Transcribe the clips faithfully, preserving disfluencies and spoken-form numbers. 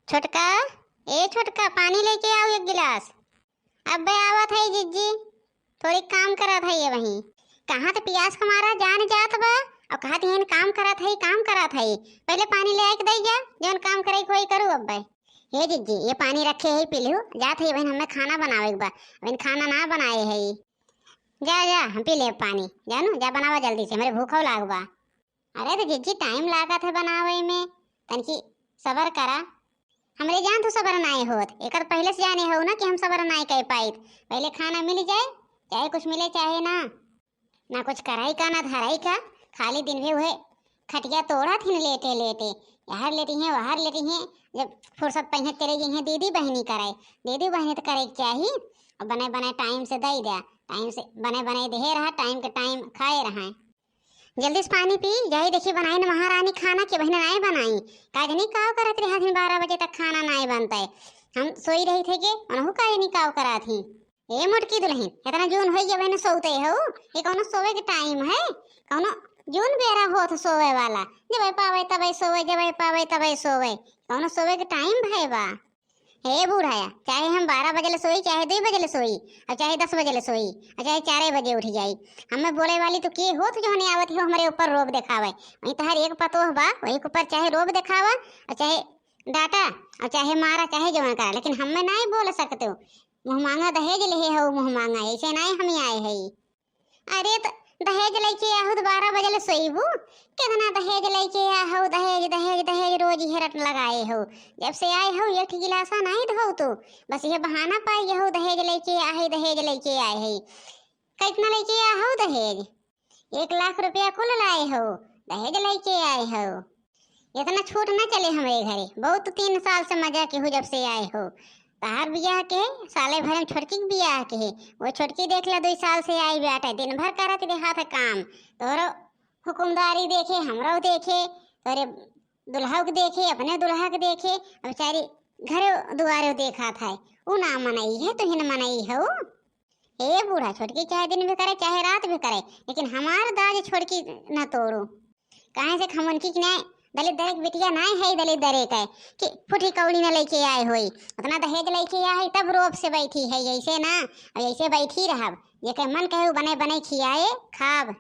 छोटका, ए छोटका, पानी लेके आओ एक गिलास। अब्बे आवत है जिज्जी, थोड़ी काम करत है ये वहीं। कहाँ तो पियास के मारा जान जात बा, और कहा तिहन काम करत है, काम करत है। पहले पानी ले आके दई जा, जौन काम करे के होई करू अब्बे। हे जिज्जी, ये पानी रखे है, पी लिहू। जात है बहन, हमें खाना बनावे के बा, बहन खाना ना बनाए है। जा जा, हम पी ले पानी, जानू, जा बनावा जल्दी से, हमरे भूखो लाग बा। अरे तो जिज्जी, टाइम लागत है बनावे में, तनकी सबर करा। हमरे जान तू सबर नाई होत, एकर पहले से जाने हो ना कि हम सबर नाई कर पाइत। पहले खाना मिल जाए, चाहे कुछ मिले चाहे ना। ना कुछ कराई का ना धराई का, खाली दिन भे उहे खटिया तोड़ा थिन लेटे लेटे, यहाँ लेटी हैं वहाँ लेटी हैं। जब फुर्सत पइहें चले गई हैं दीदी बहनी कराए, दीदी बहनी तो करे के चाही। और बने बने टाइम से दे द्या, टाइम से बने बने देहे रहा, टाइम के टाइम खाए रहा। जल्दी से पानी पी, जाई देखी बनाई न महारानी खाना के बहिन नाई बनाई। का जनी काव करत रही हथिन बारह बजे तक खाना नाई बनते। हम सोई रही थे के, उनहु का जनी काव करा थी। ए मोटकी दुलहिन, इतना जून होई गया बहिन सोते हो? ये कौनो सोवे के टाइम है? कौनो जून बेरा होत सोवे वाला? जब पावे तबे सोवे, जब पावे तबे सोवे। कौनो सोवे के टाइम भय बा? हे बूढ़ा, चाहे हम बारह बजे ले सोई, चाहे दो बजे ले सोई, और चाहे दस बजे ले सोई, और चाहे चार बजे उठ जाई, हमें बोले वाली तो के होत जौन आवत हो हमरे ऊपर रोब देखावे? वहीं तोहर एक पतोह बा, वही के ऊपर चाहे रोब देखावा, और चाहे डांटा, और चाहे मारा, चाहे जौन करा, लेकिन हमें नाई बोल सकते हो। मुँह मांगा दहेज लेहे हो, मुँह मांगा, ऐसे नाई हम आए है। अरे त दहेज लइके आहू त बारह बजे ले सोइबू? केतना दहेज लइके आहू, दहेज, दहेज, दहेज रोज इहे रट लगाए हो। जब से आए हो एक ठे गिलासा नाई धो तू, बस इहे बहाना पाई हो दहेज लइके आहे, दहेज लइके आए है। कितना लइके आहू दहेज? एक लाख रुपया कुल लाए हो, दहेज लइके आए हो। इतना छूट ना चले हमरे घरे, बहुत तीन साल से मजा के हो जब से आए हो। तहार बियाह के साले भरे में छोटकी के बियाह के है, वो छोटकी देख ले दो साल से आई बाटे, दिन भर करत रहा था काम, तोरो हुकुमदारी देखे, हमरो देखे, तोरे दुल्हा के देखे, अपने दुल्हा के देखे, अब बेचारी घरे दुआरे देखा था, उ ना मनई है, तुहिन मनई हो। ए बूढ़ा, छोटकी चाहे दिन भी करे, चाहे रात भी करे, लेकिन हमार दाज छोटकी न तोड़ू। काहे से हम उनकी के नाई दलित दरे के बिटिया नाई है, दलित दरे के कि फुटी कौड़ी न लइके आए होई, उतना दहेज लइके आए है, तब रोब से बैठी है, ऐसे ना, अब ऐसे बैठी रहब, जेके मन कहे उ बने बने खियाए खाब।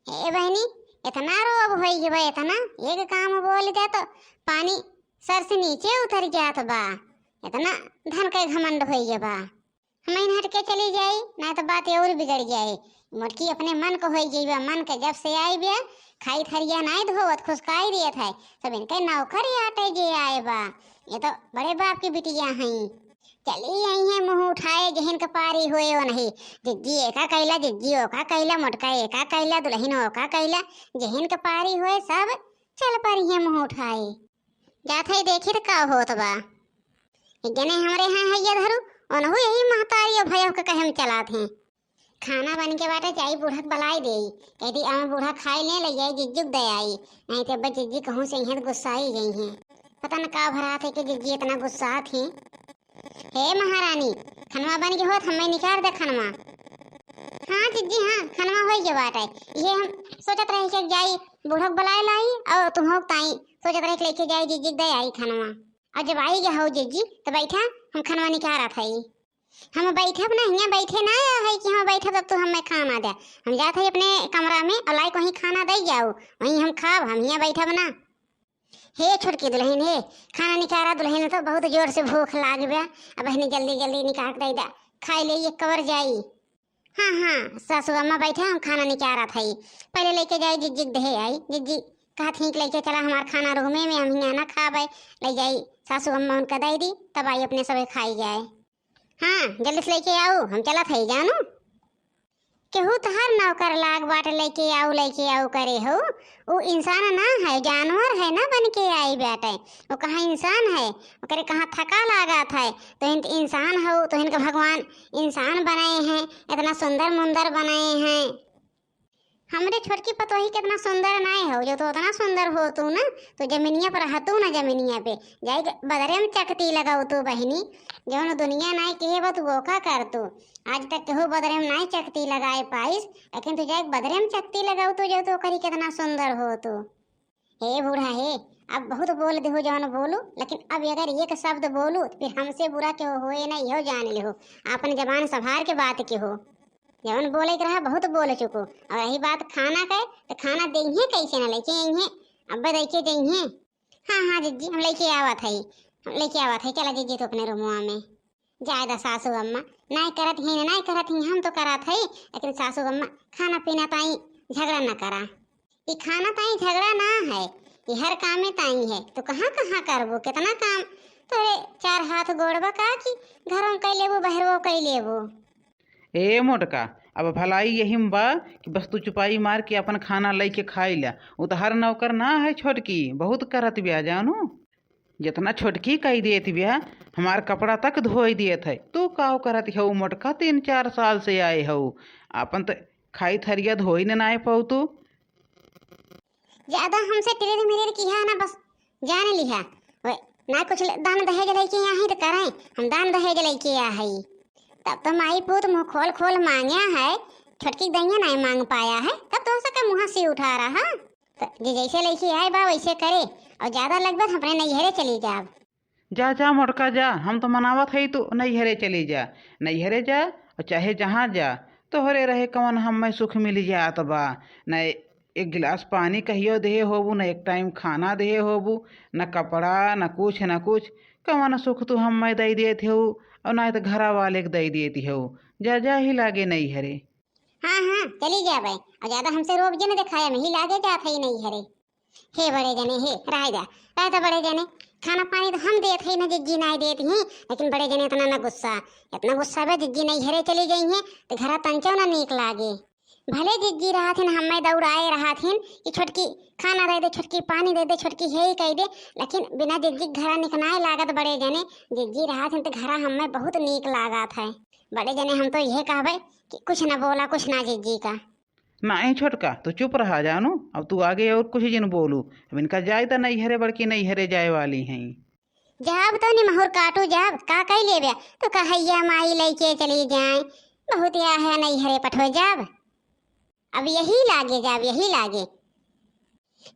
ए बहनी, इतना रोब होई गए बा, इतना एक काम बोल दे तो पानी सर से नीचे उतर जात बा, इतना धन के घमंड होई गए बा। हम इन हट के चली जाई, ना तो बात और बिगड़ जाए। मोटकी अपने मन को होई गई बा, मन के जब से आई बा, खाई थरिया नाई धोवत, खुसकाई दिए थे, सब इनके नौकर आटे जे आए बा। ये तो बड़े बाप की बिटिया हैं, चली आई हैं मुँह उठाए, जहिन के पारी होए ओ नहीं। जिज्जी एका कैला, जिज्जी ओका कैला, मोटका एका कैला, दुलहिन ओका कैला, जहिन के पारी होए सब चल परी हैं मुँह उठाए। जात है देखी त का होत बा। एक जने हमरे हैं हैया धरू, ओनहु यही महतारी और भैया के कहे में चलात हैं। खाना बन के बाटे, जाई बूढ़ा के बलाई देई, कह दी, "आवे बूढ़ा खाई ले, ले जाई जिज्जू के दे आई, नहीं तो अब्बे जिज्जी कहूँ से इहें गुस्साई गई हैं।" पता न का भरात है कि जिज्जी इतना गुस्सात हैं। हे महारानी, खनवा बन के होत, हमें निकार दे खनवा। हाँ जिज्जी, हाँ, खनवा होई के बाटे, ये हम सोचत रहे कि जाई बूढ़ा के बलाई लाई और तुमहू के ताई सोचत रहे कि लेके जाई जिज्जी के दे आई खनवा। और जब आई गया हो जिज्जी, तो बैठा, हम खनवा निकारत हई। हम बैठब ना, हियाँ बैठे ना आया है कि हम बैठब तब तू हमें खाना दे। हम जात है अपने कमरा में और लाई को वहीं खाना दे जाओ, वहीं हम खाब, हम हियाँ बैठब ना। हे छोटकी दुलहिन, हे खाना निकारा दुलहिन, तो बहुत जोर से भूख लाग बा। अब बहनी जल्दी जल्दी निकाल के दे दा, खाई ले ये कवर जाई। हाँ हाँ सासू अम्मा बैठे, हम खाना निकारा था। पहले लेके जाई जिज्जिक दहे आई, जिज्जी कहा थी कि लेके चला हमार खाना रूमे में, हम हियाँ ना खाबे। ले जाई सासू अम्मा उनका दे दी, तब आई अपने सबे खाई जाए। हाँ, जल्दी से लेके आओ, हम चलत हई जानू। केहू तहार नौकर लाग बाटे, लेके आओ, लेके आओ करे हो। उ इंसान ना है, जानवर है ना बन के आई बाटे। वो कहाँ इंसान है, ओकरे कहाँ थका लागत है। तो इन इंसान हो, तो इनके भगवान इंसान बनाए हैं, इतना सुंदर मुंदर बनाए हैं। हमरे छोटकी पतोही कितना सुंदर नाय हो, जो तो उतना सुंदर हो तू ना, तो जमीनिया पर रहतू ना, जमीनिया पे जाई के बदरे में चकती लगाओ तू बहिनी। जौन दुनिया नाय कहे बा तू वो का कर तू, आज तक केहू बदरे में नाय चकती लगाए पाइस, लेकिन तू जाई के बदरे में चकती लगाओ तू, जो तो करी कितना सुंदर हो तू। हे बूढ़ा हे, अब बहुत बोल देहो जवन बोलू, लेकिन अब अगर एक शब्द बोलू तो फिर हमसे बुरा केहू होए ना, इहो जान लेहो। आपन जबान संभार के बात केहो। जवन बोले के रहा बहुत बोल चुको। और रही बात खाना के, तो खाना देइहे कैसे ना लेके अइहे, अब देके जइहे। हाँ हाँ जिज्जी, हम लेके आवत हई, हम लेके आवत हई। चला जिज्जी तो अपने रूमवा में। जाए दा सासू अम्मा, नाई करत ही ना, नाई करत ही, हम तो करत हई, लेकिन सासू अम्मा खाना पीना ताई झगड़ा न करा। ई खाना ताई झगड़ा ना है, ई हर कामे ताई है। तो कहाँ कहाँ करबो, कितना काम तोरे चार हाथ गोड़बा का कि घरों कई लेबो, बहरवो कई लेबो। ए मोटका, अब भलाई यही में बा कि बस तू चुपाई मार के अपन खाना लइके खाई ला। उ तो हर नौकर ना है छोटकी, बहुत करत बिया जानू। जितना छोटकी कही देत बिया, हमार कपड़ा तक धोई देत है। तू काव करत हऊ मोटका, तीन चार साल से आए हऊ, आपन त खाई थरिया धोई न नाय पाऊ तू। ज्यादा हमसे टिरिर मिरिर किहा ना, बस जान लिहा। वे, ना कुछ ले-, दान दहेज लइके आही त करें, हम दान दहेज लइके आ हई। तब तो माई पूत मुँह खोल खोल मांग्या है, छोटकी दइया नाय मांग पाया है, तब तो सका मुँह से उठा रहा। त जे जैसे लइके आए बा वैसे करे, और ज्यादा लगबे त अपने नैहरे चली जाब। जा जा मोटका जा, हम तो मनावत हई तू नैहरे चली जा, नैहरे जा और चाहे जहाँ जा, तोहरे रहे कवन हमें सुख मिल जात बा। न एक गिलास पानी कहियो देहे होबू, न एक टाइम खाना देहे होबू, न कपड़ा, न कुछ न कुछ। कवन सुख तू हमें दई देत हो और ना तो घरा वाले के दई देती हो। जा जा ही लागे नैहरे। हाँ हाँ, चली जाबे, और ज्यादा हमसे रोब जे न देखाया, हम ही लागे जात हई नैहरे। हे बड़े जने, हे, रह जा, रह जा बड़े जने। खाना पानी तो हम देत हई ना, जिज्जी नाय देत ही, लेकिन बड़े जने इतना ना गुस्सा, इतना गुस्सा बे, जिज्जी नैहरे चली जइहे तो घरा तंचो ना नीक लागे। भले जिज्जी रहत हिन, हमें दौड़ाए रहत हिन कि छोटकी खाना दे दे, छोटकी पानी दे दे, छोटकी हे ही कह दे, लेकिन बिना जिज्जी के घरा निकनाए लागत बड़े जने। जिज्जी रहत हिन तो घरा हमें बहुत नीक लागत है। बड़े जने हम तो यह कहबे कि कुछ ना बोला, कुछ ना जिज्जी का। नाहीं छोटका, तू चुप रहा जानू, अब तू आगे और कुछ जिन बोलू। अब इनका जाए त नैहरे, बड़की नैहरे जाए वाली हैं। जाब तो निमहुर काटू जाब, का कई लेबे? तो कहैया माई लइके चली जाए, बहुत या है नैहरे पठो जाब। अब यही लागे जाब, यही लागे।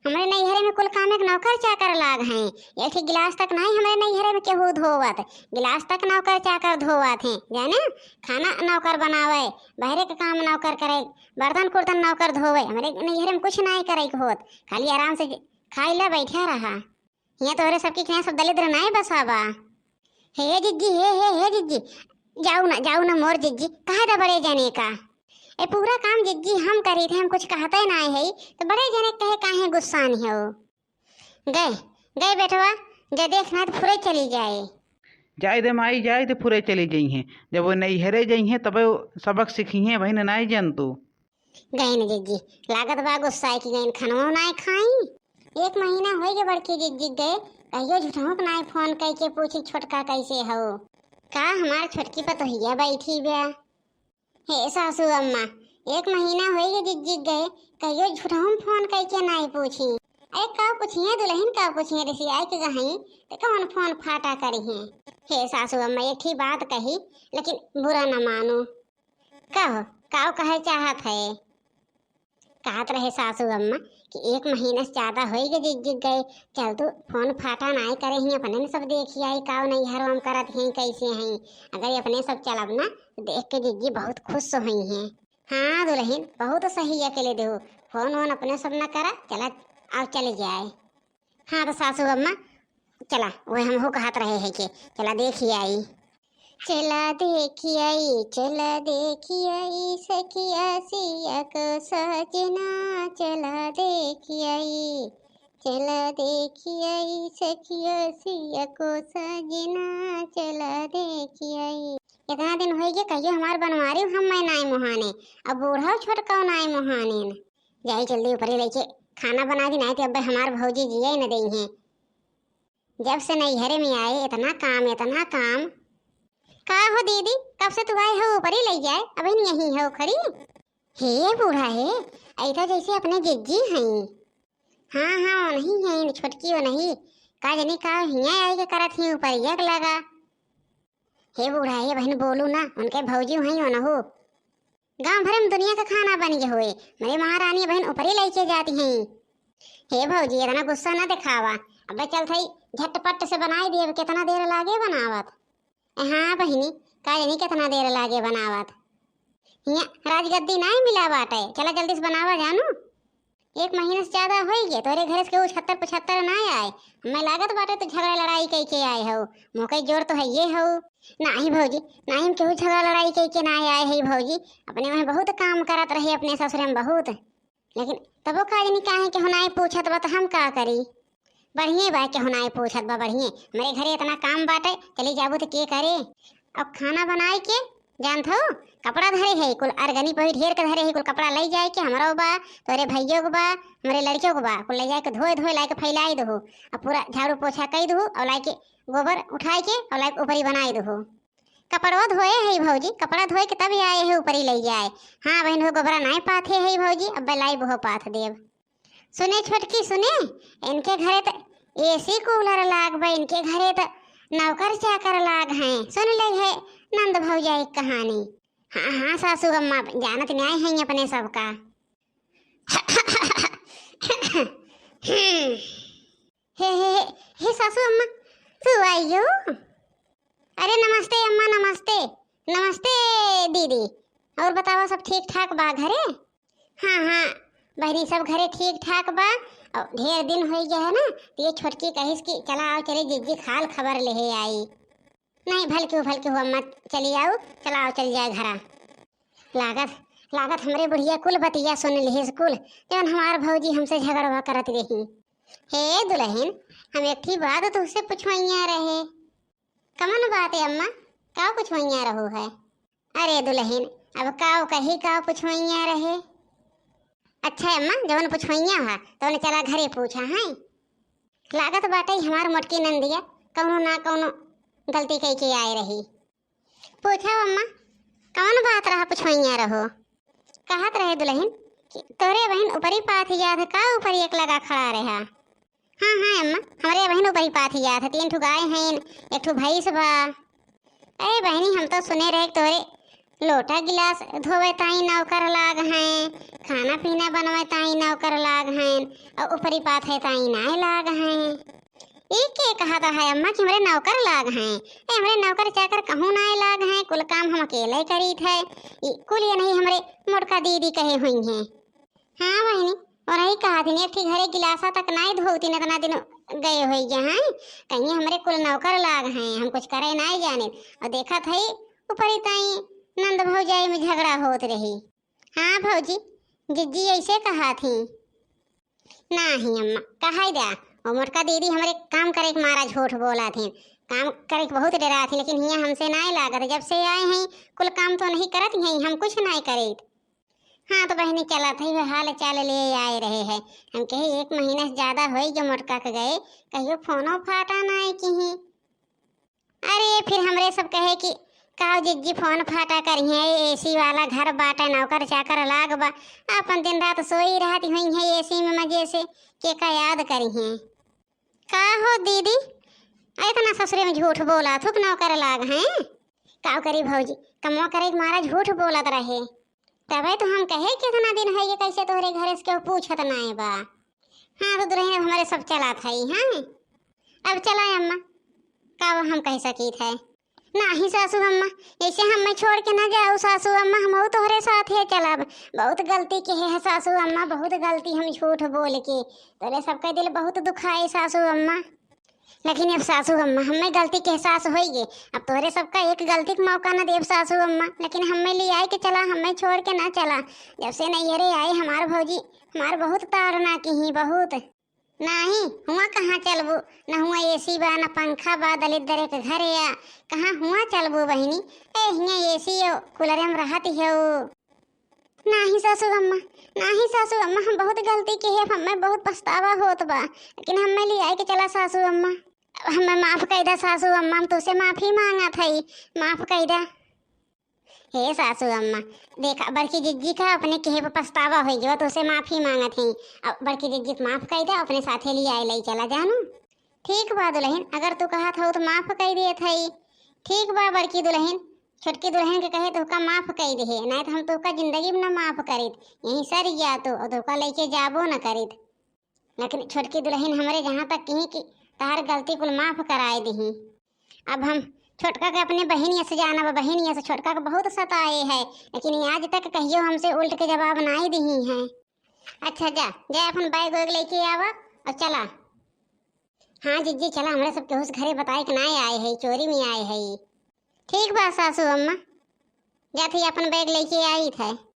हमरे नैहरे में कुल काम एक नौकर चाकर लाग हैं। एक ठे गिलास तक नाहीं हमरे नैहरे में केहू धोवत, गिलास तक नौकर चाकर धोवत हैं, जाने? खाना नौकर बनावे, बहरे के काम नौकर करे, बर्तन कुर्तन नौकर धोवे। हमरे नैहरे में कुछ नाहीं करे के होत, खाली आराम से ज-, खाई ला, बैठा रहा। हियाँ तोहरे सबके हियाँ सब दलिद्र नाहीं बसा बा। हे जिज्जी, हे, हे, हे जिज्जी, जाऊ ना, जाऊ ना मोर जिज्जी, कहे दा बड़े जने का। ए पूरा काम जिज्जी हम करी थे, हम कुछ कहते नाहीं है, तो बड़े जने कहे काहे गुस्सान हो। गए, गए बेटवा, जा देख ना तो फुरे चली जाए। जाए दे माई, जाए दे फुरे चली जइहें। जब वो नैहरे जइहें तबे वो सबक सीखिहें, बहिन नाहीं जन तू। गइन जिज्जी, लागत बा गुस्साए कि गइन खनवो नाय खाई। एक महीना होइ गए बड़की जिज्जी गए, कहियो झूठहूँ के नाय फोन कइके पूछी छोटका कैसे हो। का हमार छोटकी पतोहिया बैठी बा? हे सासू अम्मा, एक महीना होइ गए जिज्जी गए, कहियो झूठहूँ फोन कइके नाय पूछी। अरे का पूछिए दुल्हन, का पूछिए, रिसियाई के गहई, तो कौन फोन फाटा करिहें? हे सासू अम्मा, एक ही बात कही, लेकिन बुरा न मानो। का हो, का कहे चाहत है? कहत रहे सासू अम्मा कि एक महीना से ज्यादा होइ गए जिज्जी गए, चल तू फोन फाटा नाय करे ही, अपने न सब देखी आई का नैहर हम करत हैं, कैसे हैं। अगर ये अपने सब चलब ना तो देख के जिज्जी बहुत खुश होई हैं। हाँ दुल्हन, बहुत सही अकेले देहु, फोन वोन अपने सब न करा, चला आओ चले जाए। हाँ तो सासू अम्मा, चला, वह हमहू कहत रहे है कि चला देखी आई। चला देखी आई, चला देखी आई, सखिया सिया को सजना, चला देखी आई, चला देखी आई, सखिया सिया को सजना, चला देखी आई। इतना दिन होइ गए, कहियो हमार बनवारी हम मैं नाय मोहाने, अब बूढ़ा छोटका नाय मोहाने न। जाई जल्दी ऊपरे लेके खाना बना दी, नाय तो अब्बे हमार भौजी जिए न देइहें। जब से नैहरे में आए, इतना काम, इतना काम। का हो दीदी, कब से तू आए हो ऊपरे ले जाए, अबहिन यहीं हो खड़ी? हे बूढ़ा हे, ऐसा जैसे अपने जिज्जी हैं। हाँ, हाँ, वो नहीं है, छोटकी वो नहीं। का जनी का हियाँ आए के करत ही ऊपर यक लगा। हे बूढ़ा, हे बहिन बोलू ना, उनके भौजी हुई हो न हो। गाँव भर में दुनिया का खाना बन गए हुए, मेरे महारानी बहिन ऊपरे लेके जाती हैं। हे भौजी, इतना गुस्सा ना दिखावा, अबे चलत हई, झटपट से बनाई देब, केतना देर लागे बनावत। ए हाँ बहिनी, का जानी केतना देर लागे बनावत। हियाँ राजगद्दी नाहीं मिला बाटे, चला जल्दी से बनावा जानू। एक महीना से ज्यादा होई गे, तोरे घरे से केहू छत्तर पचहत्तर नाहीं आए। हमें लागत बाटे तू झगड़ा लड़ाई कई के आए हऊ, मोके जोर तो हइये हऊ। नाहीं भौजी, नाहीं हम केहू झगड़ा लड़ाई कई के नाहीं आए हई भौजी, अपने वहाँ बहुत काम करत रहे अपने ससुरे में बहुत। लेकिन तबो का जानी काहे केहू नाहीं पूछत बा, त हम का करी? बढ़िए बा, केहू नाहीं पूछत बा, बढ़िए। हमरे घरे इतना काम बाटे, चली जाबू त के करे? अब खाना बनाए के जानत हो, कपड़ा धरे है कुल, अरगनी पही ढेर के धरे है कुल, कपड़ा लई जाए के हमरो बा, तोरे भइयो के बा, हमरे लड़कियों के बा, कुल लई जाए के धोए धोए लाए के फैलाई दहो, अब पूरा झाड़ू पोछा कई दहो और लाए के गोबर उठाए के और लाए के ऊपरी बनाई दहो। कपड़वा धोए है भौजी, कपड़ा धोए के तब आए है ऊपरी लई जाए। हाँ बहिन हो, गोबरा नाहीं पाथे है भौजी, अब लाई बहो पाथ देब। सुने छोटकी सुने, इनके घरे त एसी कूलर लाग बा, इनके घरे त नौकर चाकर लाग हैं। सुन ले है नंद भौजाई के कहानी। हाँ हाँ सासू अम्मा, जानत न्याय हैं अपने सबका। हे हे हे, हे सासू अम्मा, तू आई हो? अरे नमस्ते अम्मा, नमस्ते। नमस्ते दीदी। और बतावा, सब ठीक ठाक बा घरे? हाँ हाँ बहिनी, सब घरे ठीक ठाक बा। और ढेर दिन होइ गया है ना, तो ये छोटकी कहिस कि चला आओ, चले जिज्जी खाल खबर लेहे आई। नाहीं भलके हो, भलके हो अम्मा, चली आओ, चला आओ, चल जाए घरा। लागत लागत हमरे बुढ़िया कुल बतिया सुन लिहिस कुल, जौन हमार भौजी हमसे झगड़वा करत रही। हे दुलहिन, हम एक ठी बात तुहसे पुछवइया रहे। कमन बात है अम्मा, का पुछवइया रहो है? अरे दुलहिन, अब का कही, का पुछवइया रहे? अच्छा अम्मा, जौन पुछवइया हा तौन चला घरे पूछा है। लागत बाटे हमार मोटकी नंदिया कौनो ना कौनो गलती कई के आए रही। पूछा अम्मा, कौन बात रहा पुछवइया रहो? कहत रहे दुलहिन कि तोरे बहिन ऊपरी पाथ याद का ऊपरी एक लगा खड़ा रहा। हाँ हाँ अम्मा, हमरे बहिन ऊपरी पाथ याद है, तीन ठो गाय हैं, एक ठो भैंस बा। अरे बहिनी, हम तो सुने रहे कि तोरे लोटा गिलास धोवे ताई नौकर लाग हैं, खाना पीना बनवे ताई नौकर लाग हैं, और ऊपरी पाथे ताई नाय लाग हैं। ई के कहत है अम्मा कि हमरे नौकर लाग हैं? ए, हमरे नौकर चाकर कहूँ नाय लाग हैं, कुल काम हम अकेले करीत है। ई कुल ये नहीं हमरे मोटका दीदी कहे हुई हैं। हाँ बहिनी, और यही कहत हैं, एक ठी घरे गिलासा तक नाय धोती, इतना दिन गए हुई गए हैं। कहीं हमरे कुल नौकर लाग हैं, हम कुछ करे नाय जाने। और देखत है ऊपरी ताई नंद भौजाई में झगड़ा होत रही। हाँ भौजी, जिज्जी ऐसे कहा थी। नाही अम्मा, कहाई द्या, ओ मोटका दीदी हमरे काम करे के मारा झूठ बोला थी। काम करे के बहुत डरा थी, लेकिन हियाँ हमसे नाय लागत। जब से आए हैं, कुल काम तो नहीं करत हैं, हम कुछ नाय करीत। हाँ तो बहिनी, चला थई, हाल चाल ले आए रहे हैं। हम कहे एक महीना से ज्यादा होई गए मोटका के गए, कहियो फोनो फाटा नाय किही। अरे फिर हमरे सब कहे कि का जिज्जी फोन फाटा करिहें, एसी वाला घर बाटे, नौकर चाकर लाग बा, अपन दिन रात सोई रहती हुई हैं एसी में मजे से, के का याद करिहें। का हो दीदी, इतना ससुरे में झूठ बोला थुक नौकर लाग हैं? का करी भौजी, कमवा करे के मारा झूठ बोलत रहे। तबे तो हम कहे कितना दिन है ये कैसे तोहरे घरे से केहू पूछत नाय बा। हाँ तो दुलहिन, अब हमरे सब चला थई, हाँ अब चला अम्मा, का हम कह सकीत है। नाही सासू अम्मा, ऐसे हमें छोड़ के ना जाओ सासू अम्मा, हमहू तोहरे साथ ही चलब। बहुत गलती किहे है सासू अम्मा, बहुत गलती हम झूठ बोल के, तोरे सबके दिल बहुत दुखाए सासू अम्मा। लेकिन अब सासू अम्मा, हमें गलती के एहसास होई गे, अब तोहरे सबका एक गलती के मौका न देब सासू अम्मा, लेकिन हमें ले आए के चला, हमें छोड़ के ना चला। जब से नैहरे आए हमार भौजी, हमार बहुत ताड़ना किही, बहुत। नाही, हुआं कहाँ चलबू? न हुआं एसी बा, न पंखा बा, दलिद्दर के घरे आ, कहाँ हुआं चलबू बहिनी? ए, हियां एसी हो, कूलरे में रहत हो। नाही सासू अम्मा, नाही सासू अम्मा, हम बहुत गलती किहे, अब हमें बहुत पछतावा होत बा, लेकिन हमें ले आए के चला सासू अम्मा। अब हमें माफ कई दा सासू अम्मा, हम तुसे माफी मांगत हई, माफ कई दा। हे सासू अम्मा, देखा बड़की जिज्जी का अपने किहे पे पछतावा होई गवा, तुसे माफी मांगत हई। अब बड़की जिज्जी के माफ कई दा, अपने साथे ले आए लई चला जानू। ठीक बा दुलहिन, अगर तू कहत हो तो माफ कई देत हई। ठीक बा बड़की दुलहिन, छोटकी दुलहिन के कहे तोहका माफ कई देहे, नाय तो हम तोहका जिंदगी में ना माफ करीत। यहीं सर गया तू और तोहका लेके जाबो ना करीत। लेकिन छोटकी दुलहिन हमरे जहाँ तक किहीं कि तहार गलती कुल माफ कराए दिहीं। अब हम छोटका के अपने बहिनिया से जानब, बहिनिया से छोटका के बहुत सताए है, लेकिन आज तक कहियो हमसे उल्ट के जवाब नाई दिहीं हैं। अच्छा जा, जा अपन बैग वैग लेके आवा और चला। हाँ जिज्जी, चला, हमरे सब केहू से घरे बताए के नाई आए है, चोरी में आए है। ठीक बा सासू अम्मा, जात ही अपन बैग लेके आइत है।